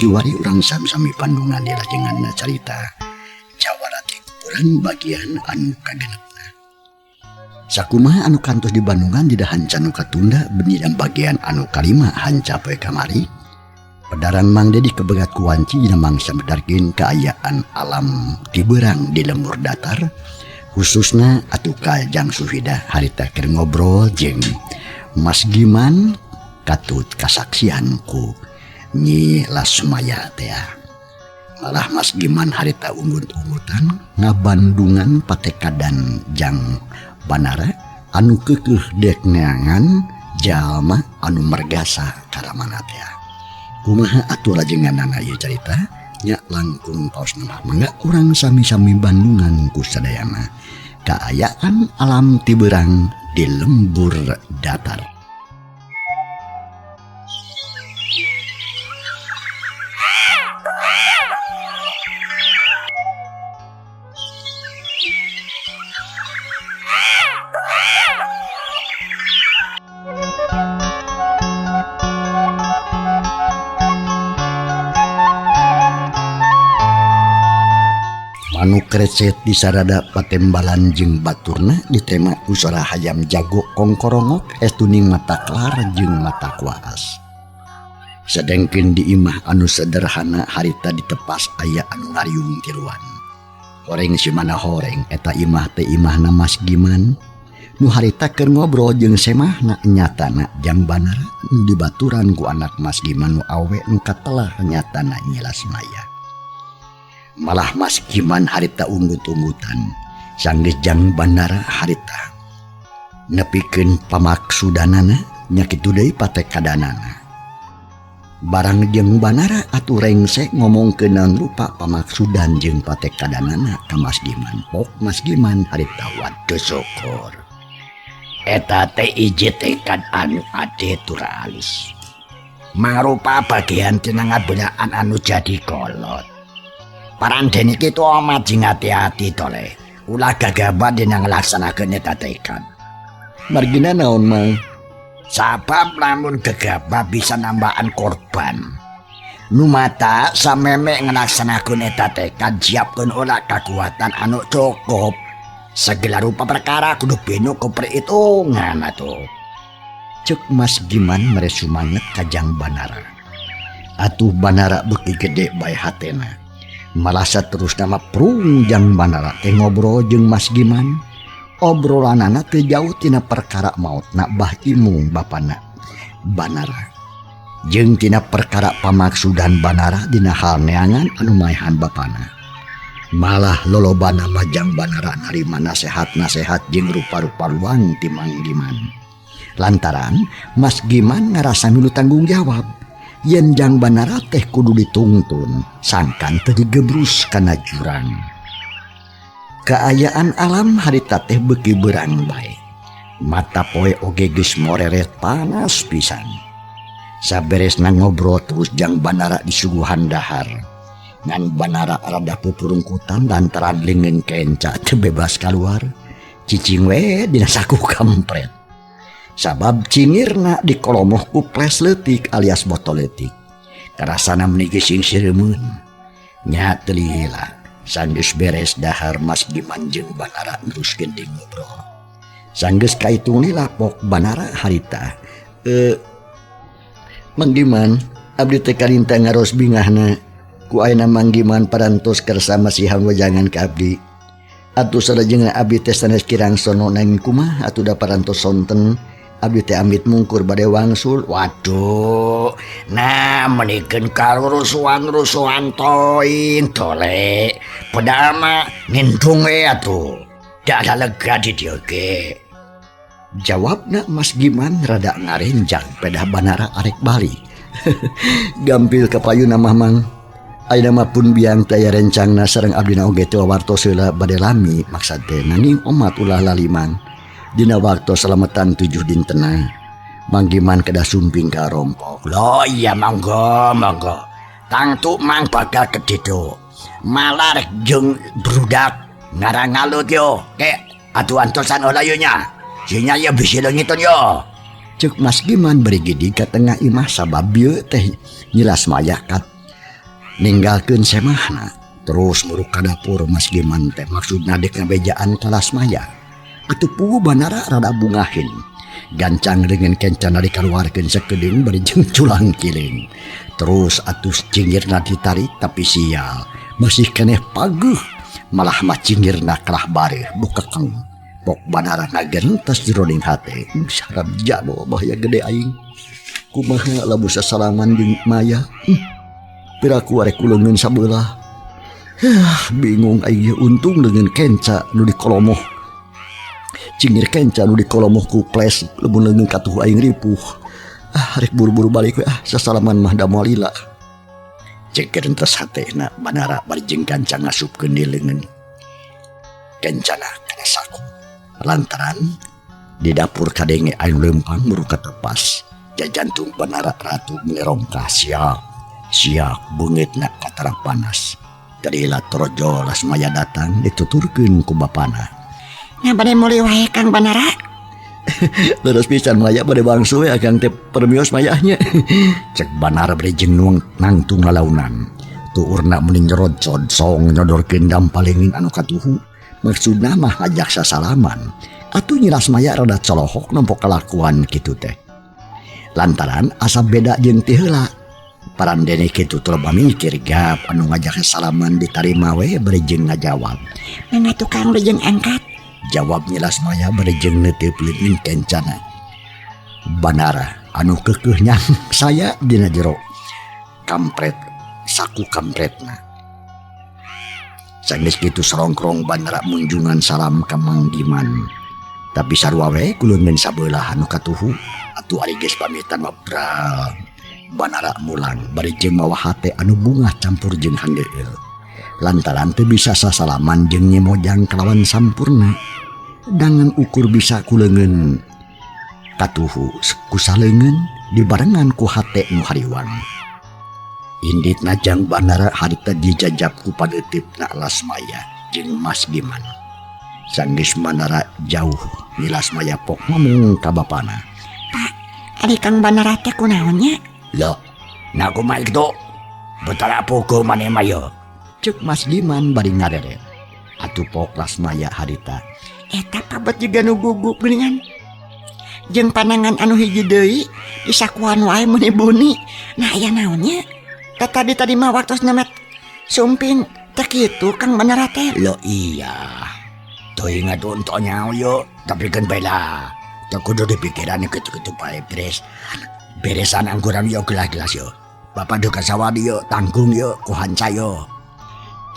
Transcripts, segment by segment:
Kiwari urang sami-sami Bandungan dilajengan carita Jawara ti kuburan bagian anu kagenepna. Sakumaha anu kantos di Bandungan dina hanca nu katunda dina bagian anu kalima hanca poe kamari. Pedaran Mang Dedi kebegat ku wanci dina mangsa medarkeun kaayaan alam tiberang di lembur datar, khususna atuh ka Jang Suhida harita keur ngobrol jeung Mas Giman katut kasaksian ku Nyi Lasmaya teh. Malah Mas Giman harita unggut-unggutan ngabandungan patekadan Jang Banara anu keukeuh dek neangan jalma anu mergasa karamana teh. Kumaha atuh lajenganana ieu carita nya langkung paosna mah mangga urang sami-sami Bandungan ku sadayana kaayaan alam tiberang di lembur datar. Manuk recet di sarada patembalan jeung baturna ditema ku sora hayam jago kongkorongok estuning mata kelar jeung mata kuas. Sedengkeun di imah anu sederhana harita ditepas aya anu ngariung tiluan. Horeng si mana horeng eta imah teh imahna Mas Giman nu harita keur ngobrol jeung semahna nyatana Jang Banara nu dibaturan ku anak Mas Giman nu awe nu katelah nyatana Nyi Lasmaya. Malah Mas Giman harita unggut-unggutan sanggeus Jang Banara harita nepikeun pamaksudanana nya kitu deui patekadanana. Barang jeung Banara atuh rengse ngomongkeun naon rupa pamaksudan jeung patekadanana ka Mas Giman. Pok Mas Giman harita waduh syukur. Eta teh iji tekad anu ade tur alus. Mangrupa bagian tina ngabelaan anu jadi kolot. Paranden iki tuh majing hati-hati tole. Ulah gagabah dina nglaksanakeun eta tekad. Margina naon Mang? Sabab lamun gegabah bisa nambahan korban. Nu mata sameme nglaksanakeun eta tekad siapkeun olah kakuatan anu cukup. Segala rupa perkara kudu beno ku perhitungan atuh. Cek Mas Giman mere sumanget ka Jang Banara. Atuh Banara beuki gede bae hatena. Malasa terus nama prung Jang Banara teh ngobrol jeung Mas Giman. Obrolanana teh jauh tina perkara mautna Bah Imung bapana Banara. Jeung tina perkara pamaksudan Banara dina hal neangan anu maehan bapana. Malah lolobana mah Jang Banara narima nasehat-nasehat jeung rupa-rupa luang ti Mang Giman. Lantaran Mas Giman ngarasa milu tanggung jawab. Yen Jang Banara teh kudu ditungtun sangkan teu digebrus kana jurang. Kaayaan alam harita teh beuki beurang bae. Mata poe oge geus moreret panas pisan. Saberesna ngobrol terus Jang Banara disuguhan dahar. Ngan Banara rada pupurungkutan lantaran leungeun kenca teu bebas kaluar. Cicing we dina saku kampret. Sabab cingirna dikolomoh ku ples leutik alias botol leutik. Karasana meuni geus singsireumeuh. Nya teu lila sanggeus beres dahar Mas Giman jeung Banara neruskeun deui ngobrol. Sanggeus kaitung lila pok Banara harita. Mang Giman, abdi teh kalinta ngaros bingahna. Ku ayeuna Mang Giman parantos kersa masihan wejangan ka abdi. Atuh salajengna abdi teh sanes kirang sono nanging kumaha atuh da parantos sonten. Abdi teh amit mungkur bade wangsul. Waduh, nah menikeun karurusuhan-rusuhan toing tole. Padahal mah ngindung we atuh. Da lega di dieu ge. Jawabna Mas Giman rada ngarenjang pedah Banara arek bali. Gampil ka payuna mah Mang. Ayeuna mah pun biang teh aya rencangna sareng abdina oge teu wartos heula bade lami maksad teh nanging omat ulah lali Mang. Dina waktos salametan 7 dintena. Mang Giman kedah sumping ka rompok. Lho iya monggo monggo. Tangtu Mang bakal keditu. Malar jeung brudak ngarang ngalut yo. Kek atuh antosan heula ieu nya. Sinya ieu bisi leungiteun yo. Ceuk Mas Giman bari gidi ka tengah imah sabab bieu teh Nyi Lasmaya kat ninggalkeun semahna. Terus muruk ka dapur Mas Giman teh maksudna dek ngabejaan ka Lasmaya. Atuh puguh Banara rada bungahin. Gancang leungeun kencana dikaluarkeun sakedeung bari jeung culang kiling. Terus atuh cinggirna ditarik tapi sial masih keneh pageuh. Malah mah cinggirna kalah bareuh bukekeng. Pok Banara ngagentos jeroning hate. Sarap jabo bahaya gede aing. Kumaha lamun sasalaman jeung Maya? Piraku arek kuleungeun sabelah. Bingung aing ieu untung leungeun kenca nu dikolomoh. Cingir kenca nu dikolomoh ku ples lamun leungeun katuh aing ripuh. Arek buru-buru balik we sasalaman mah da moal lila. Cek gentos hatena Banara bari jeung gancang ngasupkeun di leungeun. Kencana kana saku. Lantaran di dapur kadenge aing leumpang muru katepas. Jajantung Banara ratu melerongkah siak. Siak beungeutna katara panas. Tadila torojo Lasmaya datang dituturkeun ku bapana. Nya bade meuli wae Kang Banara. Leres pisan Maya bade bangsu we akang teh permios mayahnya. Cek Banara bari jeung nuang nangtung lalaunan. Tuurna meni nyerocod song nyodorkeun dampalingin anu katuhu. Maksudna mah ajak sasalaman. Atuh Nyi Lasmaya rada colohok nempo kalakuan kitu teh. Lantaran asa beda jeung ti heula. Parandene kitu teu loba mikir gap anu ngajak sasalaman ditarima we bari jeung ngajawab. Mangga tukang bari jeung angkat. Jawab Nyi Lasmaya bari jeung neuteup leungeun kencana. Banara anu keukeuh nyang saya dina jero kampret saku kampretna. Sanggeus kitu sarongkrong Banara munjungan salam ka Mang Giman. Tapi sarua we kuleungeun sabelah anu katuhu. Atuh ari geus pamitan mah bral. Banara mulang bari jeung mawa hate anu bungah campur jeung handeueul. Lantaran teu bisa sasalaman jeung Nyi Mojang kalawan sampurna. Dangan ukur bisa kuleungeun katuhu kusaleungeun dibarengan ku hate nu hariwang. Inditna jang Banara harita dijajab ku padeutipna Lasmaya jeung Mas Giman. Sanggeus Banara jauh Nyi Lasmaya pok ngomong ka bapana. Pak, ari Kang Banara teh kunaon nya? Loh, nah kumaha kitu? Betara pogo maneh mah ye. Ceuk Mas Giman bari ngareret. Atuh pok Lasmaya harita. Eta pabet jiga nu gugup geuningan. Jeung panangan anu hiji deui disakuan wae meuni buni. Nah aya naon nya? Tadi mah waktu nemet sumping teh kitu Kang Banara teh. Loh iya. Teuing atuh entok nyaho yo, tapi kan bae lah. Teu kudu dipikiran kitu-kitu bae beres. Beresan angguran yo gelas-gelas yo. Bapak duka sawah yo, tanggung yo, ku hanca yo.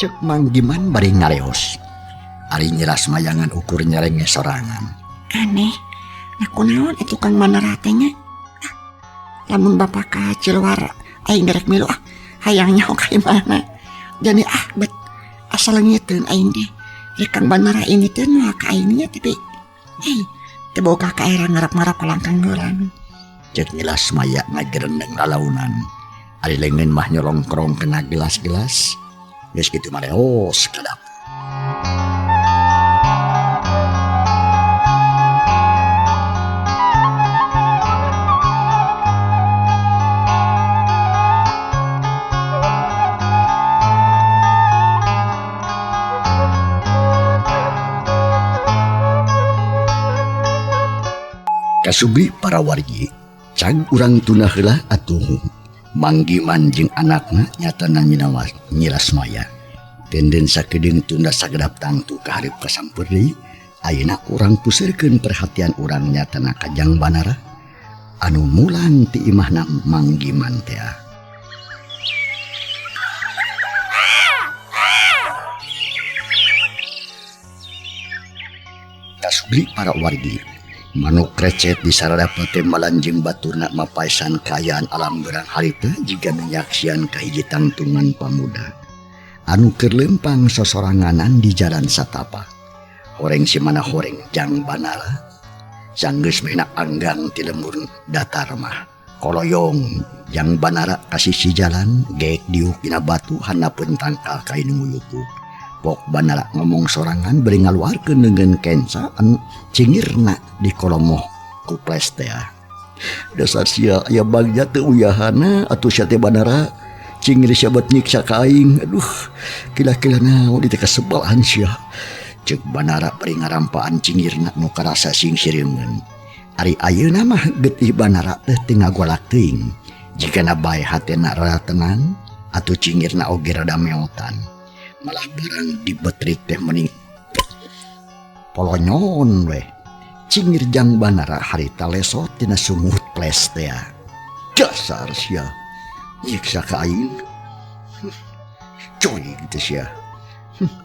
Ceuk Mang Giman bari ngareos. Ari Nyi Lasmaya ngan ukur nyerenge sorangan. Aneh. Nah kunaon atuh Kang Banara teh nya? Lamun bapak ka Cilwar aing derek milu hayang nyaho ka imahna. Jadi bet asal ngiteun aing teh. Rek Kang Banara ini teh moal ka aing nya tapi teu boga ka era ngarap-ngarap kalangkang heula. Ceuk Nyi Lasmaya ngagereneng lalaunan. Ari leungeun mah nyolongkrong kena gelas-gelas. Geus kitu mah leos ka dapur. Kasubi para wargi, can urang tunah heula atuh Mang Giman jeung anakna nyatana Nyi Lasmaya. Denden sakedeung tunda sagedap tangtu ka hareup kasampeur deui, ayeuna urang puseurkeun perhatian urang nyatana ka Jang Banara anu mulang ti imahna Mang Giman tea. Kasubi para wargi, Manuk recet di sarada teh malanjing baturna mapaisan kaayaan alam berang harita jiga nyaksian ka hiji tangtungan pamuda anu keur lempang sosoranganan di jalan satapak. Horeng si mana horeng jang banara sanggeus mehna anggang ti lembur datar mah koloyong jang banara ka sisi jalan geek diuk dina batu handapeun tangkal kai nu nguyuku. Pok banara ngomong sorangan bari ngaluarkeun leungeun kenca anu cingirna di kolomoh ku ples teh. Dasar sia aya bagja teu uyahana atuh sia teh banara cingir sia bet nyiksa ka aing. Aduh, kila-kila naon di teh kasebalan sia. Ceuk banara bari ngarampaan cingirna nu karasa sing sireungeun. Ari ayeuna mah getih banara teh teu ngagolak teuing. Jigana bae hatena rada tenang atuh cingirna oge rada meotan. Malah barang dibetrik teh mending polonyon weh. Cingir jang banara harita lesot tina sungut ples teh. Dasar sia nyiksa ka aing. Coy gitu sia.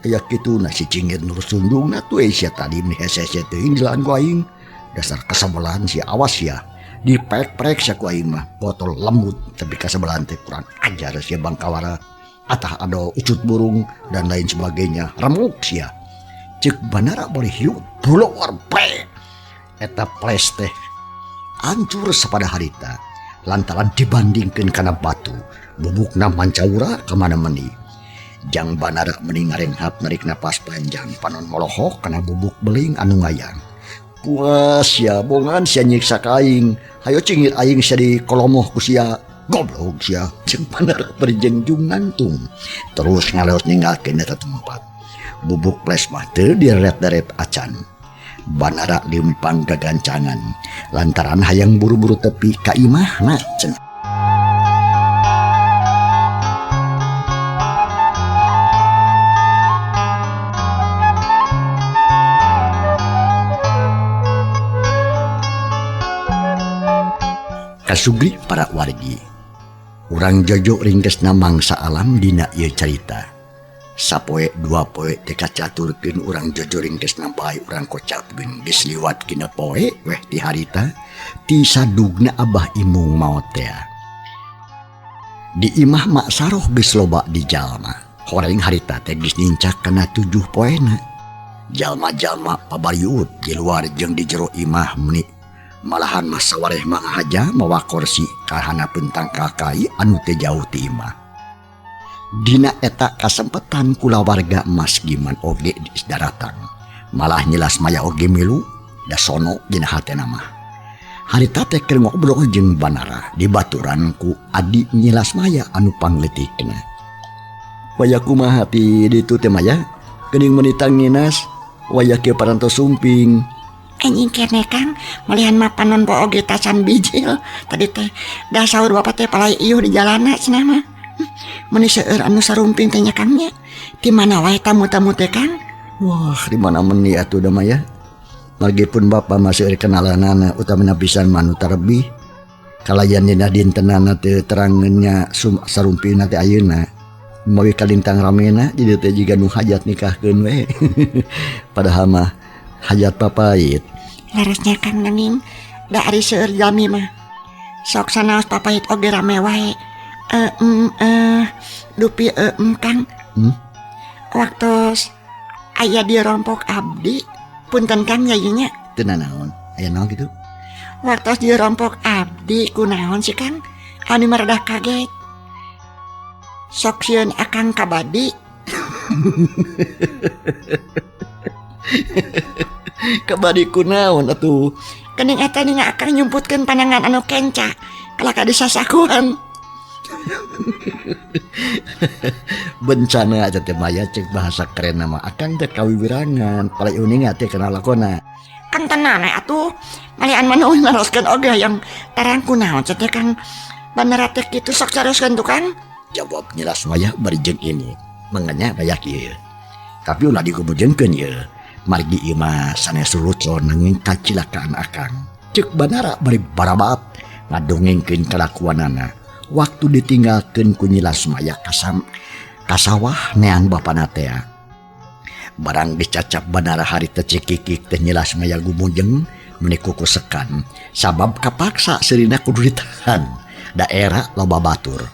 Aya kitu na si cingir nur sundungna tuh sia tadi meni hese-hese teuing dilaan ku aing. Dasar kasebelan sia, awas sia. Diprek-prek sia ku aing mah botol lembut tapi kasebelan teh kurang ajar sia bangkawara. Atah ado ucut burung dan lain sebagainya remuk sia. Ceuk banara boleh hirup blower pre. Eta ples teh hancur sapada harita lantaran dibandingkeun kana batu bubukna mancaura ka mana meni. Jang banara meni ngarenghap narik napas panjang panon molohok kana bubuk beling anu ngayang. Puas sia bongan sia nyiksa ka aing. Hayo cingir aing sia di kolomoh ku sia. Goblok sia. Jeung banara berjengjung ngantung terus ngaleos ninggalkeun eta tempat. Bubuk ples mah teu direret-deret acan. Banara limpang gagancangan lantaran hayang buru-buru tepi ka imahna cenah. Kasugri para wargi. Urang Jojo ringkesna mangsa alam dina ieu carita. Sapoe dua poe teh kacaturkeun urang Jojo ringkesna bae urang kocapkeun geus liwat kina poe weh ti harita ti sadugna Abah Imung maot teh. Di imah Mak Saroh geus loba di jalma. Horeng harita teh geus nincak kana 7 poena. Jalma-jalma pabariut di luar jeung di jero imah meni malahan mah sawareh mangahaja mawa korsi kahanapeun tangkal kai anu teu jauh ti imah. Dina eta kasempetan kulawarga Mas Giman oge daratang. Malah nyelas maya oge milu da sono dina hatena mah. Harita teh keur ngobrol jeung banara dibaturan ku adi nyelas maya anu pangleutikna. Waya kumaha ti ditu teh maya? Geuning meuni tanginas waya kieu parantos sumping. Anjing kene Kang, melihan mah panon po oge tacan bijil. Tadi teh da saur bapak teh palai iuh di jalana cenah mah. Meuni seueur anu sarumping teh nya Kang nya. Di mana wae tamu-tamu teh Kang? Wah, di mana meni atuh da mah ya. Margipun bapa mah seueur kenalanana utamina pisan mah nu tarebih. Kalayan dina dintenana teu terangeun nya sarumpingna teh ayeuna. Mawi kalintang ramena jadi teh jiga nu hajat nikahkeun we. Padahal mah hajat papait. Leresnya Kang nanging da ari seueur jalmi mah. Sok sanaos papait oge rame wae. Dupi Kang. Waktu aya di rompok abdi punten Kang ya ieu nya. Teu nanaon? Aya naon kitu? Waktu di rompok abdi kunaon sih Kang? Anu mah rada kaget. Sok sieun akang kabadi. Kabadi kunaon atuh? Kening eta ninga akang nyumputkeun panangan anu kenca kalaka disasakuan. Bencana aja teh maya cek bahasa keren nama akang teh kawiwirangan palai uninga teh kana lakona. Kan tenan atuh malian mah naroskeun oge yang tarang kunaon teh Kang banara teh kitu sok caroskeun tuh Kang. Jawab nyelas maya bari jeung ini manganya banyak ieu. Tapi ulah digumujengkeun ieu. Margi ieu mah sanes lucon nanging kacilakaan akang. Ceuk banara bari barabat ngadongengkeun kalakuanana. Waktu ditinggalkeun ku Nyi Lasmaya kasawah neang bapana teh. Barang dicacap banara harita cikikik teh Nyi Lasmaya gumujeng Meni kukusekan sabab kapaksa seurina kudu ditahan. Daerah loba batur.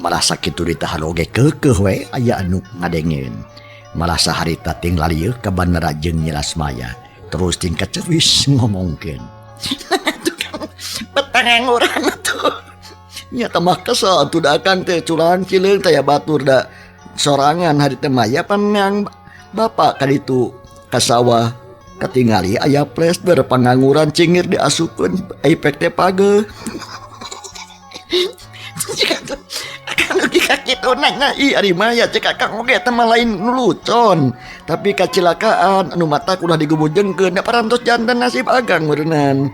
Malah sakitu ditahan oge keukeuh we aya anu ngadengeun. Malah saharita ting lalieu ka Bandara jeung Nyi Lasmaya. Terus ting kacewis ngomongkeun. Petang urang atuh. Nya tambah kesel atuh da akang teh curang cileung teh ya batur da sorangan hari teh maya pan yang bapak kaditu ka sawah katingali aya plester pangangguran cingir diasupkeun ipek teh pageuh. Akang dugi ka kitu nanya ih ari maya cek akang oge teh mah lain lucon tapi kacilakaan anu mata ulah digumujengkeun da parantos janten nasib akang meureunnan.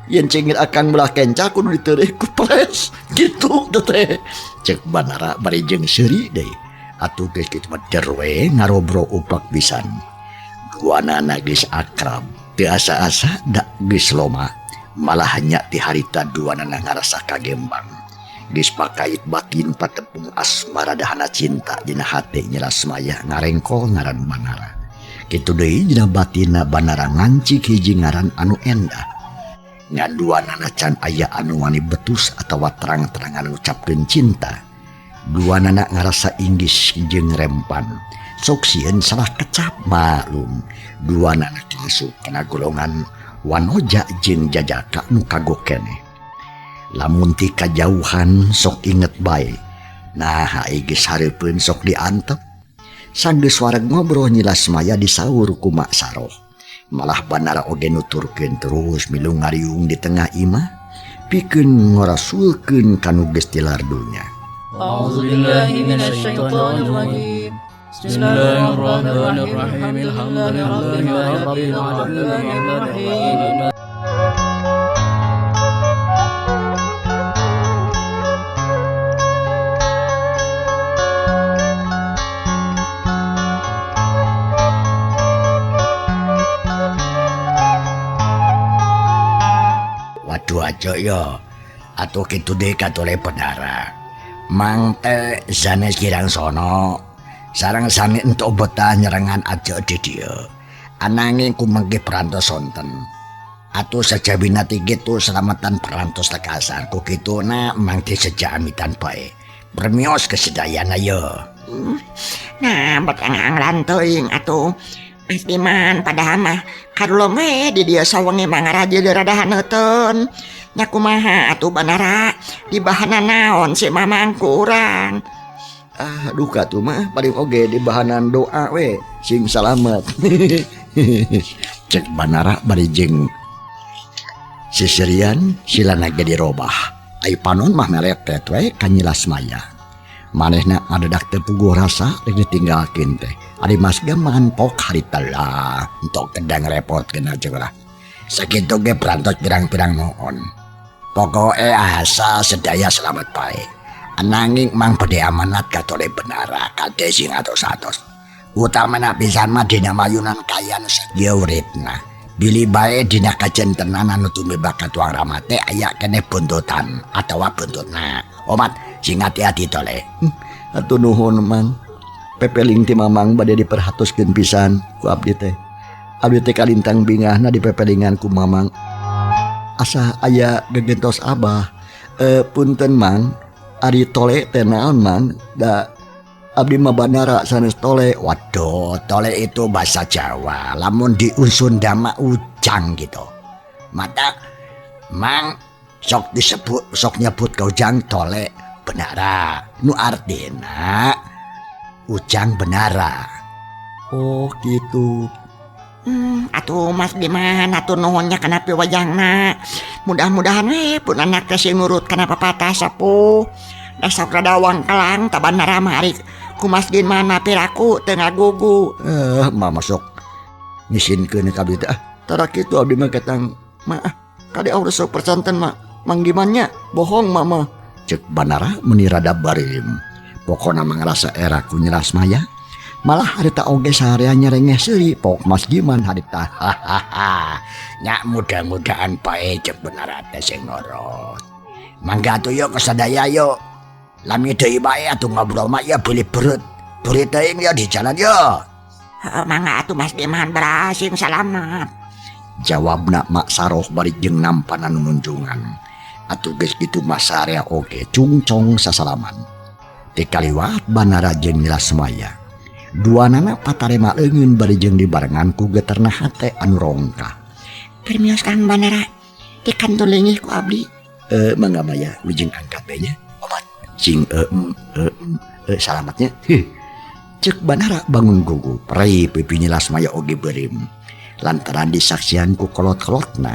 Yen cingir akang belah kenca kudu diteureuh ku ples kitu teh cek Banara bari jeung seuri deui. Atuh geus kitu mah derwe ngarobro uplak pisan. Duanana geus akrab teu asa-asa da geus loma. Malah nya ti harita duanana ngarasa kagembang. Geus pakait batin patepung asmara dahana cinta dina hate Nyi Lasmaya ngarengkol ngaran Banara. Kitu deui dina batinna Banara ngancik hiji ngaran anu endah. Ngan duanana can aya anu wani betus atawa terang-terangan ngucapkeun cinta. Duanana ngarasa inggis jeung rempan. Sok sieun salah kecap maklum. Duanana kasup kana golongan wanoja jeung jajaka nu kagok keneh. Lamun ti kajauhan sok inget bae. Nah, geus hareupeun sok diantep. Sanggeus wareg ngobrol Nyi Lasmaya disaur ku Mak Saroh. Malah Banara oge nuturkeun terus milu ngariung di tengah imah pikeun ngarasulkeun kanu geus tilar dunya. A'udzubillahi minasyaitonir rajim. Bismillahirrahmanirrahim. Alhamdulillahi rabbil alamin. Waduh aja ya. Atuh kitu deui katole Banara. Mang teh sanes kirang sono. Sareng sami entuk betah nyerengan aja di dieu. Ananging kumengke perantos sonten. Atuh sajawina ti kitu selamatan perantos lekasan. Ku kituna mang disejamitan bae. Permios kesedayana ye. Nah, betang teuing atuh. Mas Diman padahal mah kadulom we di dieu sawengi mangaraja rada haneuteun. Nya kumaha atuh Banara dibahanan naon si mamang kurang. Ah duka tuh mah paling oge dibahanan doa we sing salamet. Cek Banara bari jeung sisirian silana ge dirobah. Ai panon mah meletet we ka Nyi Lasmaya. Manehna adadak teu puguh rasa rek ditinggalkeun teh. Ari Mas Gaman pok harita lah entok kedang repotkeun aja lah. Sakitu ge perantos pirang-pirang nuhun. Pokoke asa sedaya selamat bae. Ananging mang bade amanat katole Banara kade sing atos-atos. Utamana pisan mah dina mayunan kaya nu sakieu uripna. Bilih bae dina kajentenan anu tumibak katuang ramate aya keneh buntutan atawa buntutna. Omat sing ati-ati tole. Atuh nuhun Mang. Pepeling ti Mamang bade diperhatoskeun pisan ku abdi teh. Abdi teh kalintang bingahna dipepelingan ku Mamang. Asa aya gegentos abah. Punten Mang, ari tole teh naon Mang? Da abdi mah Banara sanes tole. Waduh, tole itu bahasa Jawa. Lamun diusun dama ujang gitu. Mata Mang sok disebut sok nyebut ka ujang tole Banara. Nu artina ujang Banara. Oh gitu. Atuh Mas Diman atuh nuhunnya kana piwajangna. Mudah-mudahan we pun anak teh sing nurut kana papatah sapuh. Da sok rada wangkelang ta Banara mah ari ku Mas Diman mah piraku teu ngagugu. Mama sok ngisinkeun ka abdi teh. Ah, tara kitu abdi mah ketang mah ah, kade Allah sok percanten mah Mang Dimannya bohong mama. Cek Banara meni rada barim. Pokona mah ngarasa era ku Nyi Lasmaya. Malah harita oge saharean nyerengeh seuri pok Mas Diman harita. Hahaha. Nya mudah-mudahan bae cek Banara teh sing ngorot. Mangga atuh yo kesadaya yo. Lami deui bae atuh ngobrol mah ya boleh berut. Boleh teuing ya di jalan yo. Heeh, mangga atuh Mas Diman berasing salamat. Jawabna Mak Saroh bari jeung nampanan nunjungan. Atuh geus kitu mah sarea oge cungcong sasalaman. Teu kaliwat Banara jeung Nyi Lasmaya. Duanana patarema leungeun bari jeung dibarengan ku geterna hate anu rongkah. Permios Kang Banara, dikantun leungih ku abdi. Mangga Maya ujung angkat bae nya. Omat cing salamatnya. Heh. Cek Banara bangun gugup, rai pipi Nyi Lasmaya oge beureum. Lantaran disaksian ku kolot-kolotna.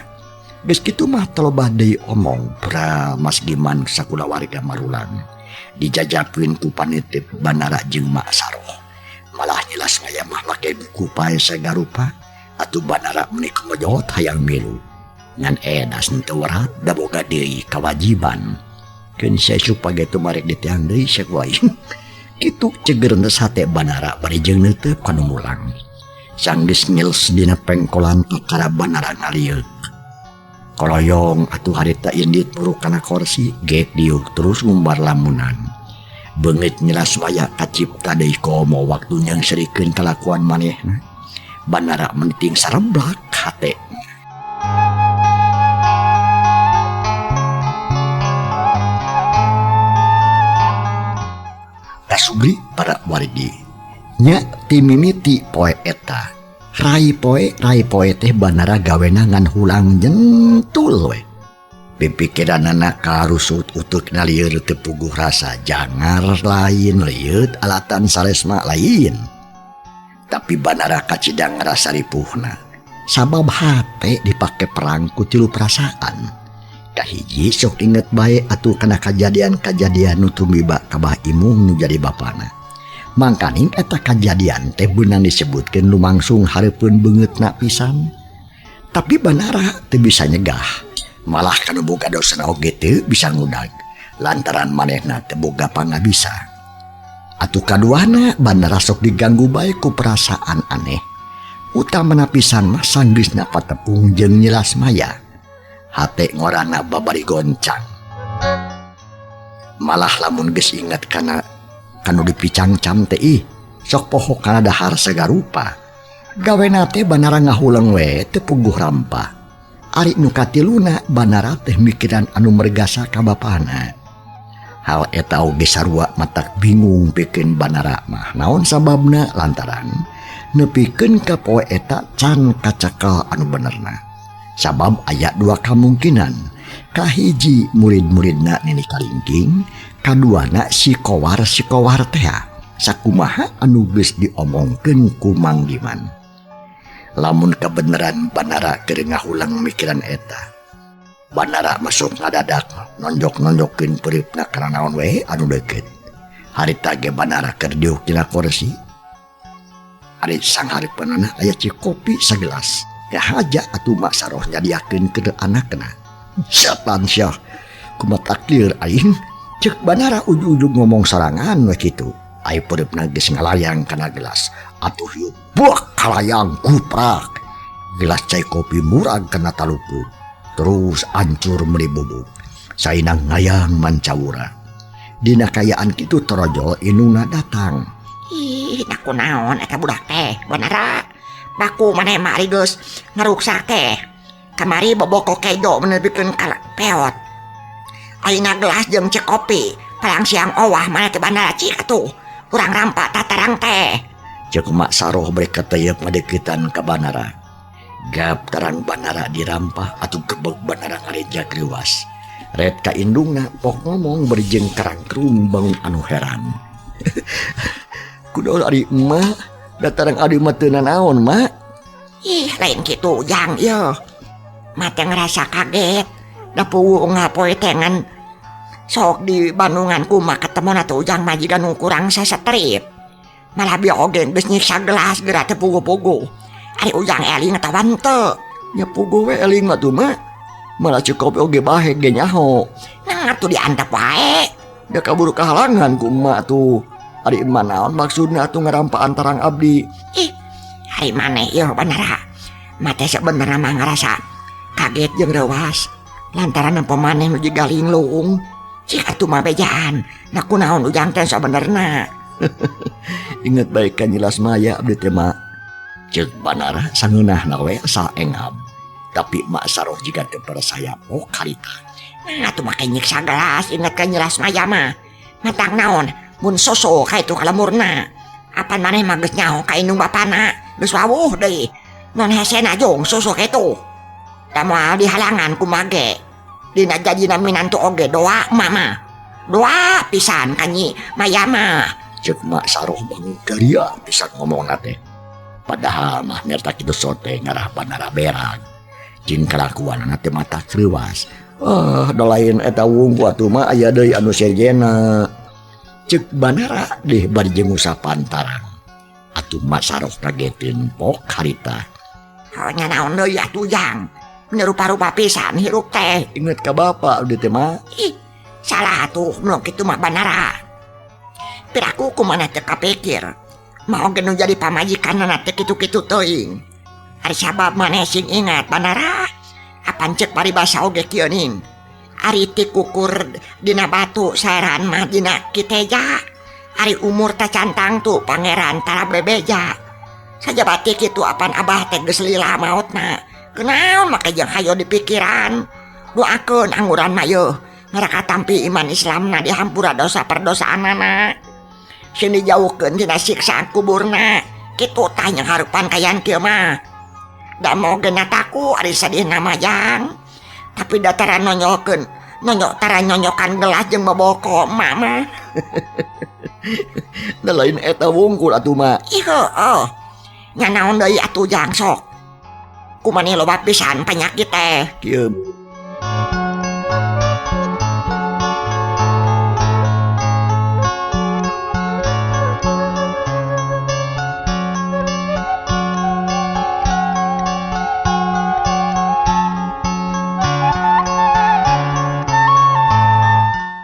Geus kitu mah tolobah deui omong pra Mas Giman sakulawarga marulang. Dijajapkeun ku panitip Banara jeung Mak Saroh. Malah Nyi Lasmaya mah make buku pae sagarupa atuh Banara meuni kumojot hayang milu. Ngan edas teu werat da boga deui kawajiban. Keun saesup page tumarek diteang deui sae ku aing. Kitu ceger hate Banara bari jeung neuteup kanu mulang. Sanggeus ngils dina pengkolan kakara Banara ngalieuk. Koloyong atuh harita indit muruk kana korsi, gek diuk terus ngumbar lamunan. Beungeut Nyi Lasmaya kacipta deui komo waktu nyangserikeun kalakuan manehna. Banara meniting sareblak hate. Kasubri para wargi nya timimiti poe eta rai poe teh Banara gawena ngan hulang jentul we. Pipikiranana karusut uteukna lieur teu puguh rasa jangar lain lieut alatan salesma lain. Tapi Banara kacidang ngarasa ripuhna sabab hate dipake perang ku tilu perasaan. Kahiji sok inget bae atuh kana kajadian-kajadian nu tumiba ka Bah Imung nu jadi bapana. Mangkaning eta kajadian teh beunang disebutkeun lumangsung hareupeun beungeutna pisan. Tapi Banara teu bisa nyegah. Malah kanu boga dosana oge teu bisa ngudag lantaran manehna teu boga pangabisa. Atuh kaduana Banara sok diganggu bae ku perasaan aneh. Utamana pisan mah sanggeusna patepung jeung Nyi Lasmaya. Hate ngorana babari goncang. Malah lamun geus inget kana kanu dipicangcam teh ih sok poho kana dahar sagarupa. Gawena teh Banara ngahuleng we teu puguh rampah. Ari nu katiluna Banara teh mikiran anu mergasa ka bapana. Hal eta oge sarua matak bingung pikeun Banara mah. Naon sababna lantaran nepikeun ka poe eta can kacakel anu benerna. Sabab aya dua kamungkinan. Kahiji murid-muridna nini kalingking, kaduana si kowar tea. Sakumaha anu geus diomongkeun ku Mang Giman. Lamun kebenaran Banara keur ngahulang mikiran eta. Banara masuk ngadadak nonjok-nonjokeun peuripna kana naon we anu deukeut. Harita ge Banara keur diuk dina kursi. Ari sanghareupeunana aya cikopi sagelas. Haja atuh Mak Saroh nyadiakeun ke anakna. Setan syah kumaha takdir aing. Cek Banara ujug-ujug ngomong sorangan we kitu. Ai peureup geus ngalayang kana gelas. Atuh yuk buak kalayang kuprak. Gelas cai kopi murag kana taluku. Terus ancur meuli bubuk. Sainang ngayang mancawura. Dina kayaan kitu torojol indungna datang. Ih, naku naon eta budak teh, Banara. Baku maneh mah ari geus ngaruksak teh. Kamari boboko kejo menerbitkeun ka peot. Ayeuna gelas jeung cek kopi, palang siang owah maneh teh Banara cik atuh. Urang rampak tatarang teh. Cek Mak Saroh brek kateuyeuk ngadeuketan ka Banara. Gap tarang Banara dirampah atuh gebeg Banara ngarejak reuas. Ret ka indungna pok ngomong bari jeung karangkrung bangun anu heran. Kudu ari emak datarang adi mah teu nanaon, Mak. Ih, lain kitu Jang ieu. Mah teh ngerasa kaget. Da puguh unggal poe teh ngan sok di Bandungan kumaha ketemona tuh Ujang mah jiga nu kurang sasetrip. Malah bieu oge geus nyiksa gelas geura teh puguh-puguh. Ari Ujang eling atawa henteu? Nya puguh we eling mah tuh, Mak. Malah cukup oge bahe ge nyaho. Nah atuh diantep wae. Da kaburu kahalangan ku emak tuh. Ari emak naon maksudna atuh ngarampaan tarang abdi? Ih, ari maneh ieu Banara. Mah teh sebenarna mah ngarasa kaget jeung reuas. Lantaran nempo maneh nu jiga linglung. Cik atuh mah bejaan. Nah kunaon Ujang teh sabenerna? Inget bae ka Nyi Lasmaya abdi teh, Mak. Ceuk Banara sangeunahna we asa engab. Tapi Mak Saroh jiga teu percaya pok harita. Nah atuh make nyiksa gelas inget ka Nyi Lasmaya mah. Matang naon mun soso ka itu kalemurna. Apan maneh mah geus nyaho ka indung bapana, geus wawuh deui. Non hesena jung susu kitu. Da moal dihalangan ku mage. Dina jadina minantu oge doa emak mah. Doa pisan ka Nyi Maya mah. Ceuk Mak Saroh bangun garia pisan ngomongna teh. Padahal mah nyerta kitu sote ngarah Banara berang. Jeung kalakuanana teh mata kreuwas. Ah, da lain eta wungku atuh mah aya deui anu sejena. Ceuk Banara deh bari jeung ngusapan tarang. Atuh Mak Saroh kagetin pok harita. Oh, nya naon deui atuh Jang. Menyerupa-rupa pisan hirup teh. Inget ka bapak udah teh mah. Ih, salah atuh mun kitu mah Banara. Piraku kumaha teu kapikir. Mau ge nu jadi pamajikanna teh kitu-kitu teuing. Ari sabab maneh sing ingat Banara. Apan ceuk paribasa oge kieu ning. Ari ti kukur dina batu saeran mah dina kiteja. Ari umur teh cantang tuh pangeran tara bebeja. Sajabati kitu apan abah teh geus lila maotna. Kunaon make jeung hayo dipikiran. Doakeun angguran mah yeuh ngaraka tampi iman Islamna dihampura dosa perdosaanana. Sing dijauhkeun tina siksa kuburna. Kitu tah yang harupan kayan kieu mah. Da moge na taku ari sadihna mah Jang. Tapi da tara nonyolkeun, nonyok tara nyonyokan gelas jeung boboko emak mah. Da lain eta wungkul atuh mah. Ih heueuh. Nya naon deui atuh Jang sok. Kumaneh loba pisan penyakit teh. Kieu.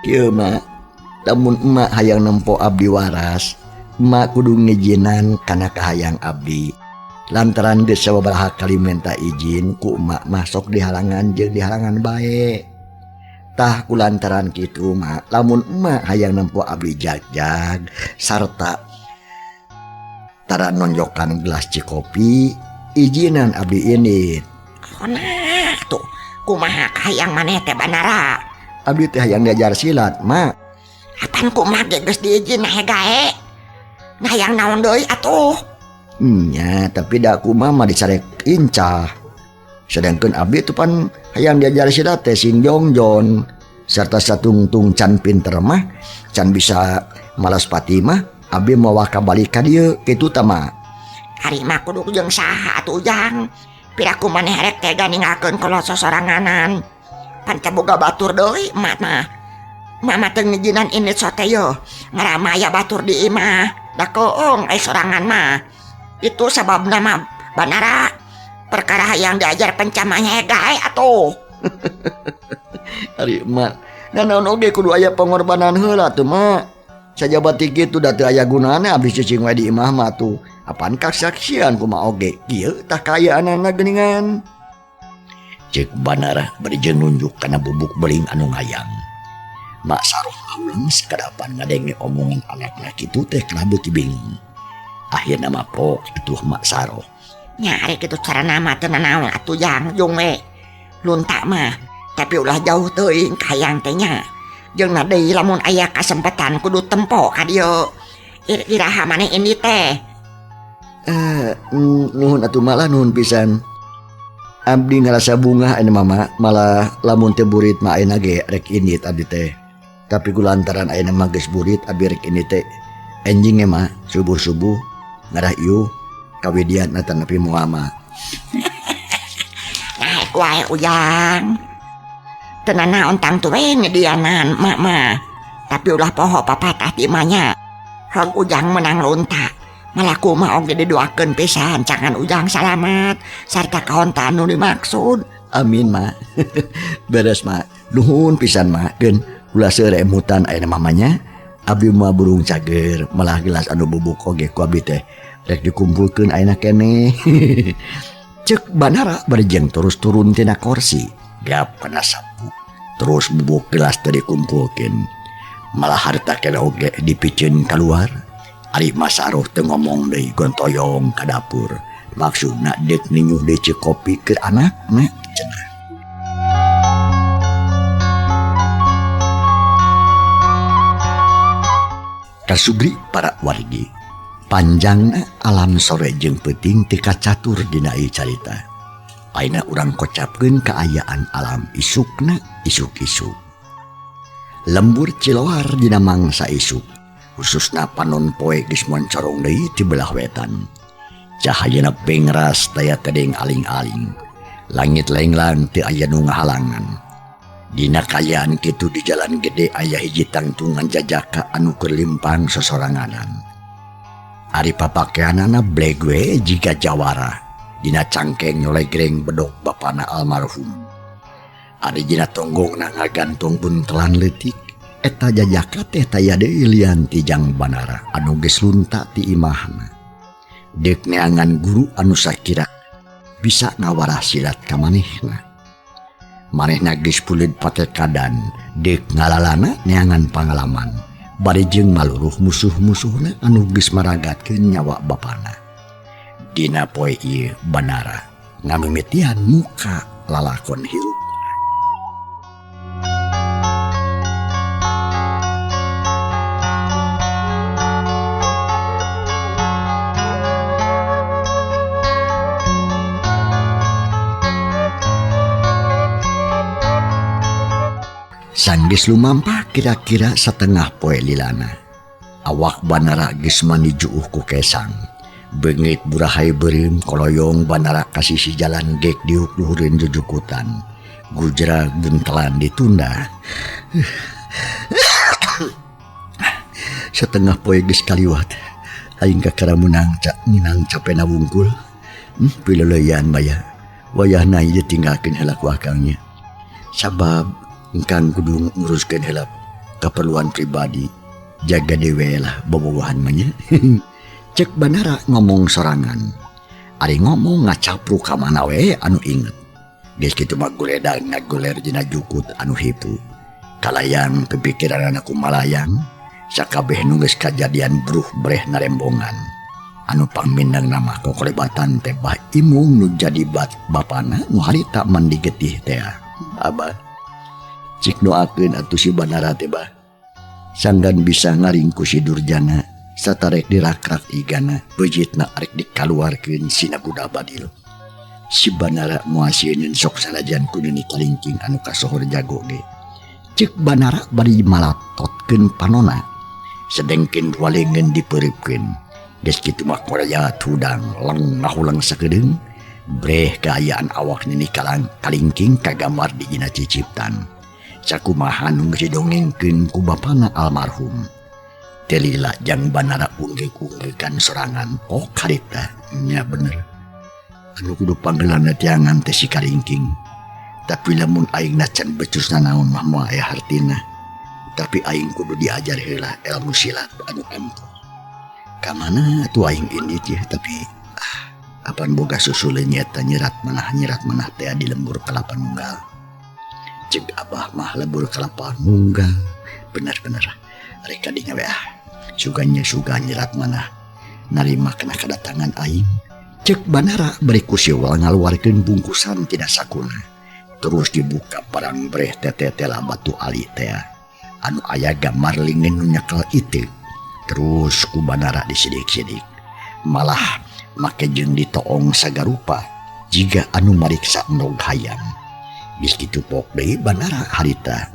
Kieu mah, lamun emak hayang nempo abdi waras, emak kudu ngijinan kana kahayang abdi. Lantaran geus sababaraha kali minta izin ku emak mah sok dihalangan jeung dihalangan bae. Tah ku lantaran kitu mah, lamun emak hayang nempo abdi jag-jag sarta tara nonjokan gelas cikopi, izinan abdi ini. Oh, nah tuh, kumaha kahayang maneh teh Banara? Abdi teh hayang diajar silat, Mak. Apan kumaha ge geus diizin nahe gae? Nah hayang naon deui atuh? Nya, tapi da kumaha mah dicarek incah. Sedangkan abdi tuh pan hayang diajar silat teh sing jongjon serta satungtung can pinter mah, can bisa malas pati mah, abdi moal kabalik ka dieu kitu tah mah. Ari mah kudu jeung saha atuh Jang? Piraku maneh rek tega ninggalkeun kolot sosoranganan. Pan teu boga batur deui emak mah. Mama teu ngijinan indit sote yeuh, ngaramaya batur di imah. Da keung ai sorangan mah. Itu sababna mah Banara. Perkara yang diajar pencamanya gae atuh. Ari emak, nanaon oge kudu aya pengorbanan heula tuh mak. Sajabati kitu da teu aya gunana abdi cicing we di imah mah tuh. Apaan kasaksian kumaha oge kieu tah kaayaanana geuningan. Ceuk Banara bari jeung nunjuk kana bubuk beling anu ngayang. Mak Saroh auleng sakadapan ngadenge omongan anakna kitu teh kalabuti bingung. Akhirna mah pok atuh Mak Saroh. Nya ari kitu carana mah teu nanaon atuh Jang jung we. Lunta mah, tapi ulah jauh teuing kahayang teh nya. Jeung na deui lamun aya kasempatan kudu tempo ka dieu. Iraha maneh indi teh? Nuhun atuh malah nuhun pisan. Abdi ngarasa bungah ayeuna mama, malah lamun teu burit mah ayeuna ge rek indit abdi teh. Tapi ku lantaran ayeuna mah geus burit abdi rek indit teh. Enjing ge mah subuh-subuh ngarah ieu kawidian tanapi moal mah. Nah, wae Ujang. Teu nanaon tangtu we ngedianan mak mah. Tapi ulah poho papatah ti mah nya. Hong Ujang menang lunta. Malah kumaha oge didoakeun pisan cangan Ujang salamat sarta kaonta anu dimaksud. Amin mak. Beres mak. Nuhun pisan mak. Geun ulah seueur emutan ayeuna mamanya. Abdi mah burung cager malah gelas anu bubuk oge ku abdi teh rek dikumpulkeun ayeuna keneh. Ceuk Banara bari jeung terus turun tina kursi. Gap kana sapu. Terus bubuk gelas teh dikumpulkeun. Malah harta keneh oge dipiceun kaluar. Ari Mak Saroh teu ngomong deui gontoyong ka dapur. Maksudna deuk ninyuh deui ceuk kopi keur anakna cenah. Kasubri para wargi, panjangna alam sore jeung peuting teu kacatur dina ieu carita. Ayeuna urang kocapkeun kaayaan alam isukna isuk-isuk. Lembur Ciloar dina mangsa isuk, khususna panon poe geus moncorong deui ti belah wetan. Cahayana pengras daya tedeng aling-aling. Langit lenglang teu aya nu ngahalangan. Dina kaayaan kitu di jalan gede aya hiji tangtungan jajaka anu keur limpang sosoranganan. Ari papakeanana bleg we jiga jawara. Dina cangkeng nyolegreng bedog bapana almarhum. Ari dina tonggongna ngagantung buntelan leutik. Eta jajaka teh taya deui lian ti Jang Banara anu geus lunta ti imahna. Deuk neangan guru anu sakira bisa ngawarah silat ka manehna. Manehna geus pulid patekadan deuk ngalalana neangan pangalaman bari jeung maluruh musuh-musuhna anu geus maragatkeun nyawa bapana. Dina poe ieu Banara ngamimitian muka lalakon hirup. Sanggeus lumampah kira-kira satengah poe lilana. Awak Banara geus mani juuh ku kesang. Beungit burahay beureum koloyong Banara ka sisi jalan gek diuk luhureun jujukutan. Gujra buntelan ditunda. Setengah poe geus kaliwat. Aing kakara meunang minang capena wungkul. Pileuleyan maya. Wayahna ieu tinggalkeun heula ku akangnya. Sabab engkang kudu nguruskeun heula keperluan pribadi, jaga dewe lah bobogohan mah nya. Cek Banara ngomong sorangan. Ari ngomong ngacapruk ka mana we anu inget. Geus kitu mah goledang ngagoler dina jukut anu hipu. Kalayang pipikiranana kumalayang, sakabeh nu geus kajadian bruh breh narembongan. Anu pangmindangna mah kokolebatan teh bah imung nu jadi bapana nu harita mandi getih teh. Abah cik doakeun atuh si Banara teh bah. Sanggan bisa ngaringku si Durjana, satarek dirakrak igana, beujitna arek dikaluarkeun sina kuda badil. Si Banara moal sieun sok sanajan ku nini kalingking anu kasohor jago ge. Cek Banara bari malatotkeun panona, sedengkeun walengeun dipeuripkeun. Geus kitu mah koraya tudang leng ngahulang sakedeung, breh kaayaan awak nini kalingking kagambar di dina ciciptan. Sakumaha nu geus didongengkeun ku bapana almarhum. Teu lila Jang Banara unggeuk-unggeukan sorangan pok harita. Nya bener. Anu kudu panggeulana tiangan teh si kalingking. Tapi lamun aing can becus nanaon mah moal aya hartina. Tapi aing kudu diajar heula ilmu silat anu ampuh. Ka mana atuh aing indit yeuh tapi apan boga susuleun nyata nyerat manah teh di lembur kalapa nunggal. Cek abah mah lebur kalapa nunggal. Bener-bener rek kadinya we ah. Suganya suga nyerat manah narima kana kedatangan aing. Cek Banara bari ku siwal ngaluarkeun bungkusan tina sakuna. Terus dibuka parang breh teteh-teteh batu ali teh anu aya gambar lingin nu nyekel itu. Terus ku Banara disidik-sidik. Malah make jeung ditoong sagarupa jiga anu mariksa endog hayam. Geus kitu pok deui Banara harita.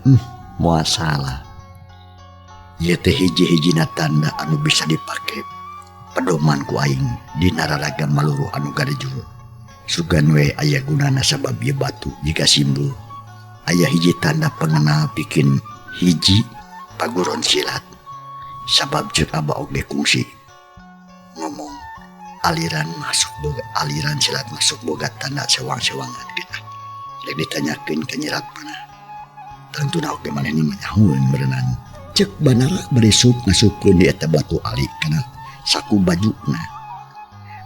Moal salah. Ieu teh hiji-hijina tanda anu bisa dipake pedoman ku aing dina raraga maluruh anu garejul. Sugan we aya gunana sabab ieu batu jika simbol. Aya hiji tanda pengenal bikin hiji paguron silat. Sabab ceuk abah oge kungsi ngomong aliran masuk boga aliran silat masuk boga tanda sewang-sewangan gitu. Rek ditanyakeun ka nyerat mana. Tangtuna oge manehna mah nyahoeun berenang. Cek Banara bari sup ngasupkeun di eta batu ali kana saku bajuna.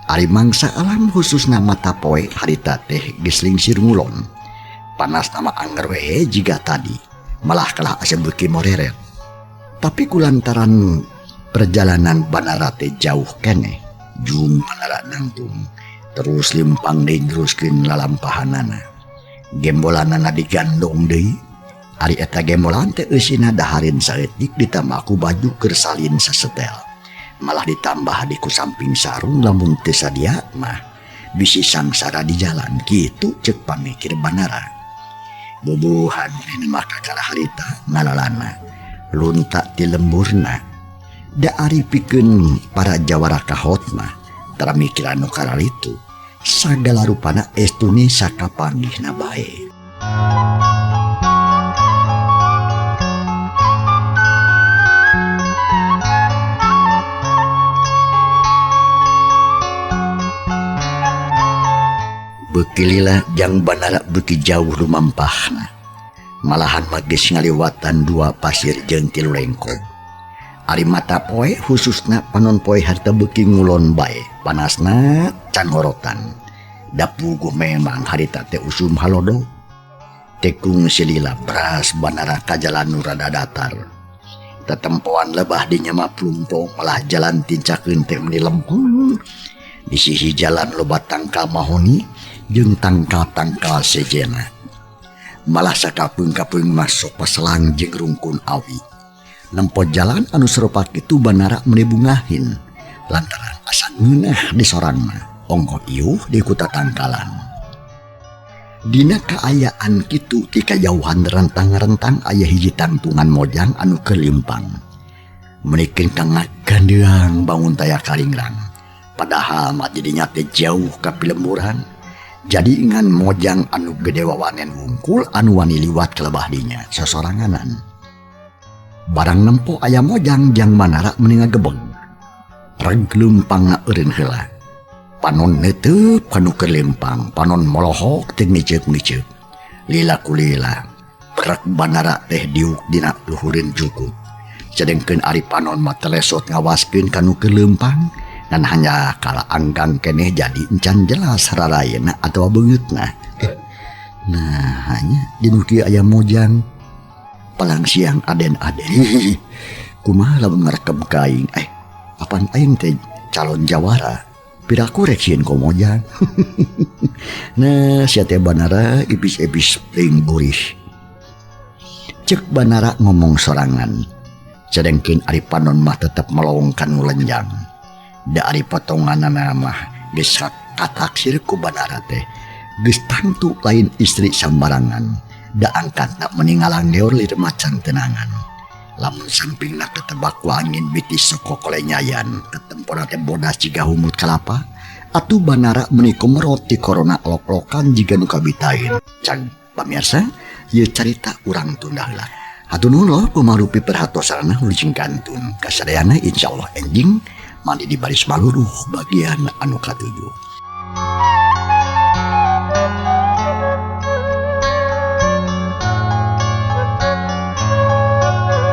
Ari mangsa alam khususna mata poe harita teh geus lingsir ngulon. Panas nama angger we jiga tadi, malah kalah asa beuki moreret. Tapi kulantaran perjalanan Banara teh jauh keneh, jung Banara nangtung Terus limpang deui neruskeun lalampahanana. Gembolanana digandong deui. Ari eta gembolan teh eusina dahareun saeutik ditambah ku baju keur salin sasetel. Malah ditambah di ku samping sarung lamun teu sadia mah bisi sangsara di jalan kitu ceuk pamikir Banara. Bubuhan manehna mah kakara harita ngalalana lunta ti lemburna. Da ari pikeun para jawara kahot mah tara mikiran nu kararitu. Sagala rupana estune sakapanggihna bae. Beuki lila jang Banara beuki jauh lumampahna. Malahan mah geus ngaliwatan 2 pasir jeung 3 lengkog. Ari mata poe khususna panon poe harta beuki ngulon bae, panasna can horotan. Da puguh memang harita teh usum halodo. Tekung silila beras Banara ka jalan nu rada datar. Tetempoan lebah dinya mah plumpong malah jalan tincakeun teh meuni lempeng. Di sisi jalan loba tangkal mahoni jeung tangkal-tangkal sejena. Malah sakapeung-kapeung masuk paselang jeung rungkun awi. Nempo jalan anu serupa kitu Banara meuni bungahin lantaran asa ngeunah di sorangna ongkoh iuh di kuta tangkalan. Dina kaayaan kitu ti kajauhan rentang-rentang aya hiji tangtungan mojang anu keur limpang. Meuni kang ngagandeang bangun taya karingrang. Padahal mah jadinya teh jauh ka pilemburan. Jadi ngan mojang anu gede wawanen wungkul anu wani liwat ke lebah dinya sosoranganan. Barang nempo aya mojang jang Manara meni ngagebeg. Reg leumpang eureun heula. Panon neuteup kanu keur lempang, panon molohok teh ngiceup-ngiceup. Lila kulila, brek Banara teh diuk dina luhureun jukut. Sedengkeun ari panon mah telesot ngawaskeun kanu keur leumpang. Dan hanya kala anggang keneh jadi encan jelas rarayana atau beungeutna. Nah hanya di nu kieu aya mojang palang siang aden-aden. Kumaha lamun ngarekeb ka aing? Apan aing teh calon jawara. Piraku rek sieun ku mojang. Nah sia teh Banara ibis-ibis teuing gurih. Ceuk Banara ngomong sorangan. Sedengkeun ari panon mah tetep melong ka nu lenjang. Da ari potonganana mah geus kataksir ku Banara teh geus tangtu lain istri sambarangan. Da angkatna meni ngalang-leor lir macan tenangan. Lamun sampingna ketebak ku angin biti sokokolenyayan ketempona teh bodas jiga humut kalapa. Atuh Banara meni kumerot ti korona lok-lokan jiga nu kabitain. Can pamirsa ieu carita urang tunda heula. Hatur nuhun loh kumarupi perhatosana wilujeng kantun kasadayana insyaallah enjing mandi di baris maluruh bagian anu katujuh.